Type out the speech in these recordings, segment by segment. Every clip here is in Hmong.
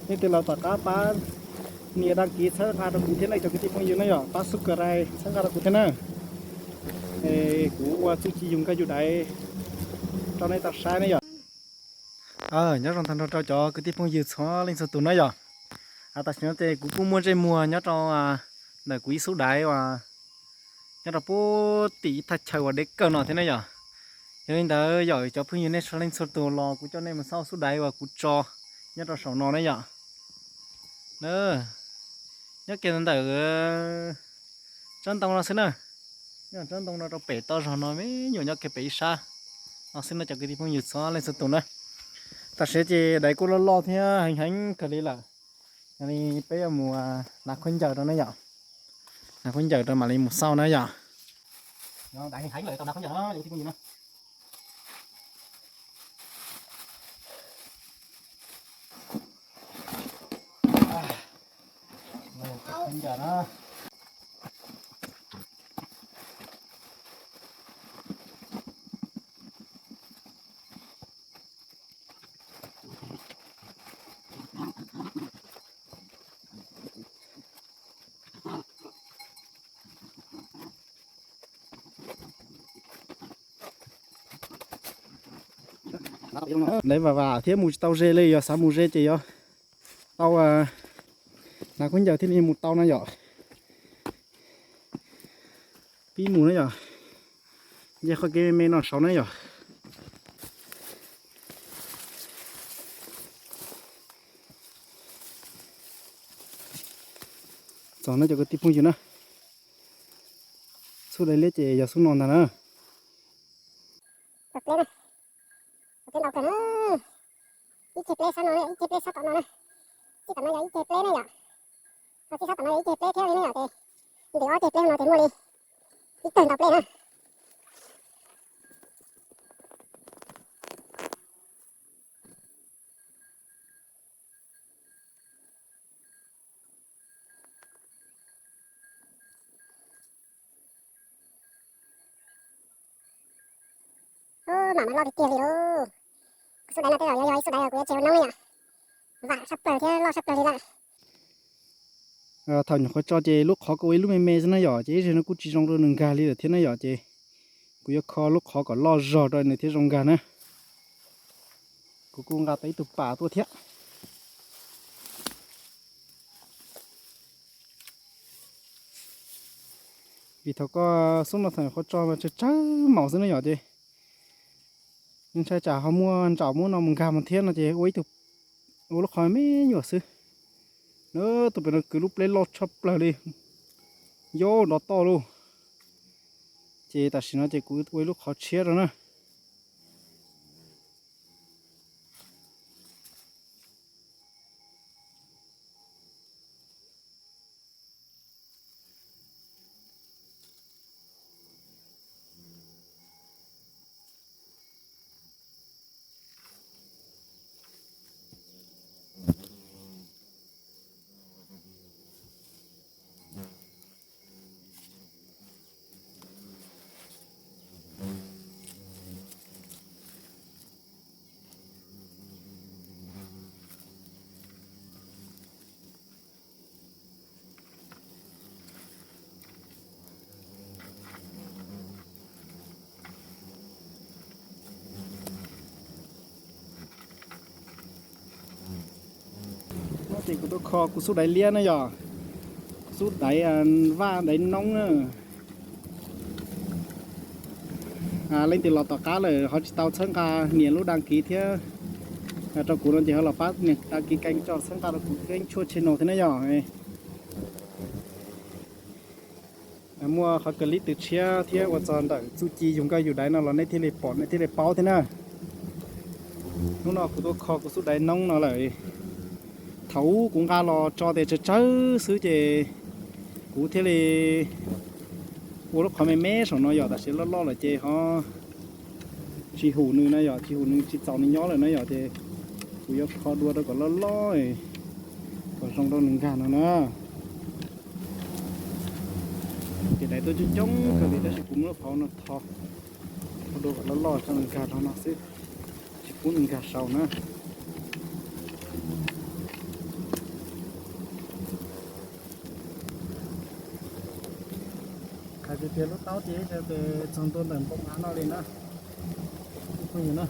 Leej twg los tom qab pab nias đăng ký txhawb nqa rau kuv thiab nej cov kwv tij phooj ywg na yom, pab subscribe txhawb nqa rau kuv thiab na. Es kuv ua txuj ci yug nkauj yug daiv rau nej tau saib na yom. Nyob zoo tag nrho rau cov kwv tij phooj ywg txhua leej txhua tus na yom. Tam sim no ces kuv kuj muaj ntsej muag nyob rau ntawm kuv ib xub daiv uas nyob rau puag tim ib thaj chaw uas deb kawg no thiab na yom. Yog li ntawd yog cov phooj ywg nej txhua leej txhua tus los kuv coj nej mus xauj xub daiv uas kuv tso nyob rau saum no na yom. Nyob kiag ntawm tsob ntoo no xwb na. Nyob tsob ntoo no rau pem toj zog no me nyuam nyob kiag pem ib sab no xwb no cov kwv tij phooj ywg txhua leej txhua tus na. Tam sim ces daiv kuj loj loj thiab heev heev kawg li lawm. Yog li peb yuav mus hnav khaub ncaws rau na yom. Hnav khaub ncaws rau mam li mus xauj na yom. Daiv vam vam thiab mus tsis tau ze li, yog xav mus ze ces yuav tau hnav khaub ncaws thiaj li mus tau na yom. Pib mus na yom. Nce qhov kev me me no saud na yom. Txog no cov kwv tij phooj ywg na. Xub daiv liab ces yog xub no ntag na. Ib ceg pleb sab no, ib ceg pleb sab tom no na. Txij tom no yog ib ceg pleb na yom. Ho txij sab tom no yog ib ceg pleb thiab li na yom ces ntim ob ceg pleb no ces muaj li ib tawg ntau pleb na. Mam no loj tiag tiag li lauj. Kuv xub daiv no tej zaum yog ib xub daiv kuv yuav tseg ua noob yom. Vam sab plaws thiab loj sab plaws li lawm. Thaum nyuam qhuav tso ces lub qhov kuj ua ib lub me me xwb na yom, ces ib zaug no kuj tsis zoo rau nws nkag li lawm thiab na yom, ces kuv yuav kho lub qhov kom loj zog rau nws thiaj zoo nkag na. Kuv kuj nqa tau ib tug pam tuaj thiab. Vim thaum koj xub no thaum nyuam qhuav tso mas tsawg tsawg maum xwb na yom, ces ntshai tsam ho muaj ntsaum muab no mus nkag mus thiab no ces ua ib tug, ua lub qhov me nyuam xwb. Na, tus pem no kwv lub pleb loj tshaj plaws li, yau nrov toj lauj. Ces tam sim no ces kuv ua ib lub qhov tshiab rau na. Ces kuv tuaj kho kuv xub daiv liab na yom, kuv xub daiv vaj daiv noob na. Leej twg los tom qab lawm ho tsis tau txhawb nqa nias lub đăng ký thiab rau kuv no ces ho los pab nias đăng ký kênh tso txhawb nqa rau kuv thiab Ib Tshuaj channel thiab na yom. Muaj qhov clip twg tshiab thiab ua txog ntawm txuj ci yug nkauj yug daiv no los nej thiaj li pom nej thiaj li paub thiab na. Hnub no kuv tuaj kho kuv xub daiv noob no lawm. Thaum ub kuv nqa los tso tes tsawg tsawg xwb ces kuv thiaj li ua lub qhov me me saum no yom, tam sim loj loj lawm ces ho tsis hum nws na yom, tsis hum nws tsis txaus nws nyob lawm na yom, ces kuv yuav kho dua rau kom loj loj kom zoo rau nws nkag no na. Ces daiv tuaj coob coob kawg li tab sis kuv muab lub qhov no tho, kho dua kom loj loj rau nws nkag rau no xwb, tsis pub nws nkag saud na. Tias lub taub ces ib tes txog ntua ntawm npoo av no li na. Phooj ywg na,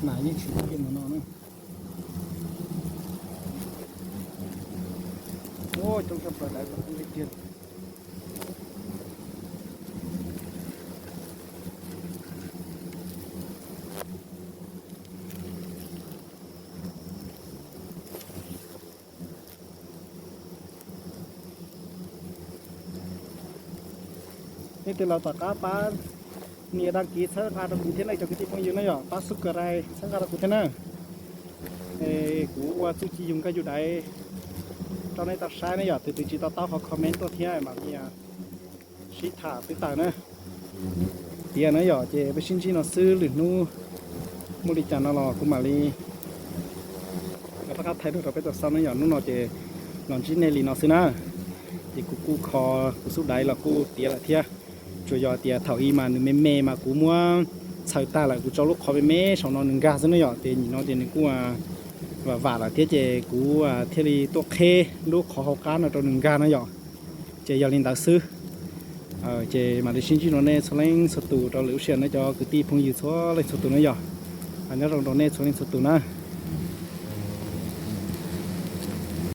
nas yeej tsis kiag mus no na. Coob tshaj plaws daim li tiag. Nej tig los tom qab pab nias đăng ký txhawb nqa rau kuv thiab nej cov kwv tij phooj ywg na yom, pab subscribe txhawb nqa rau kuv thiab na. Es kuv ua txuj ci yug nkauj yug daiv rau nej tau saib na yom, tus twg tsis to taub ho comment tuaj thiab mam li sib tham twb tawm na. Tias na yom, ces peb sib ntsib no xwb, lwm hnub muaj li cas no los kuv mam li rov qab thaij dua rau peb tau xauj na yom. Hnub no ces los ntsib nej li no xwb na. Ces kuv kuj kho kuv xub daiv los kuj tiav lawm thiab. Tsuas yog tias thaum ub mas nws me me mas kuv muab txhaws tag lawm, kuv tso lub qhov me me saum no nws nkag xwb na yom. Ces nim no ces nws kuj vam vam lawm thiab ces kuv thiaj li tuaj qheb lub qhov hauv qab no rau nws nkag na yom. Ces yog li ntawd xwb. Ces mam li sib ntsib rau nej txhua leej txhua tus rau lwm lub sij hawm na cov kwv tij phooj ywg txhua leej txhua tus na yom. Nyob zoo rau nej txhua leej txhua tus na.